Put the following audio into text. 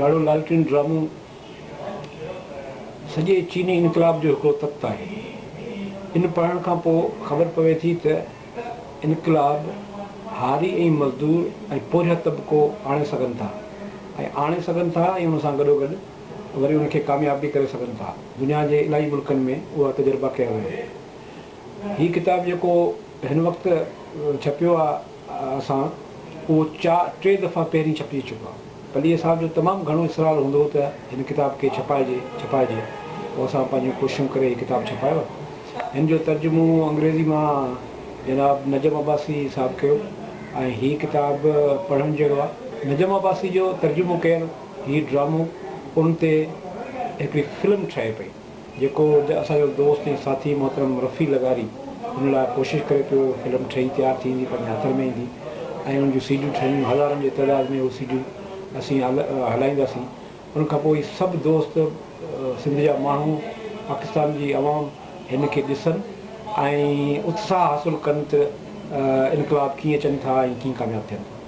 ڳاڙهو لالٽين ڊرامو سڄي چيني انقلاب جو هڪڙو تت آهي. ان پڙهڻ کان پوء خبر پوي ٿي ته انقلاب هاري ۽ مزدور ۽ پورهيت طبقو آڻي سگهن ٿا ۽ آڻي سگهن ٿا ۽ ان سان گڏوگڏ وري ان کي ڪامياب به ڪري سگهن ٿا. دنيا جي الاهي ملڪن ۾ اها تجربا ڪيا ويا آهن. هي ڪتاب جيڪو هن وقت ڇپيو آ اسان اهو چار ٽي دفعا پهرين ڇپجي چڪو آ. پليجي صاحب جو تمام گهڻو اصرار هوندو هو ته هن ڪتاب کي ڇپائجي ڇپائجي پوء اسان پنهنجون ڪوششون ڪري هي ڪتاب ڇپايو. هن جو ترجمو انگريزي مان جناب نجم عباسي صاحب ڪيو ۽ هي ڪتاب پڙهڻ جهڙو آ. نجم عباسي جو ترجمو ڪيل هي ڊرامو ان تي هڪڙي فلم ٺهي پئي. جيڪو اسان جو دوست ۽ ساٿي محترم رفيع لغاري ان لاء ڪوشش ڪري پيو فلم ٺهي تيار ٿي ايندي پنهنجي هٿن ۾ ايندي ۽ ان جون سيڊيون ٺهيون هزارن جي تعداد ۾ اهي سيڊيون اسين هلائينداسين ان کان پوء سڀ دوست سنڌ جا ماڻهو پاڪستان جي عوام هن کي ڏسن ۽ اتساهه حاصل ڪن ته انقلاب ڪيئن اچن ٿا ۽ ڪيئن ڪامياب ٿين ٿا.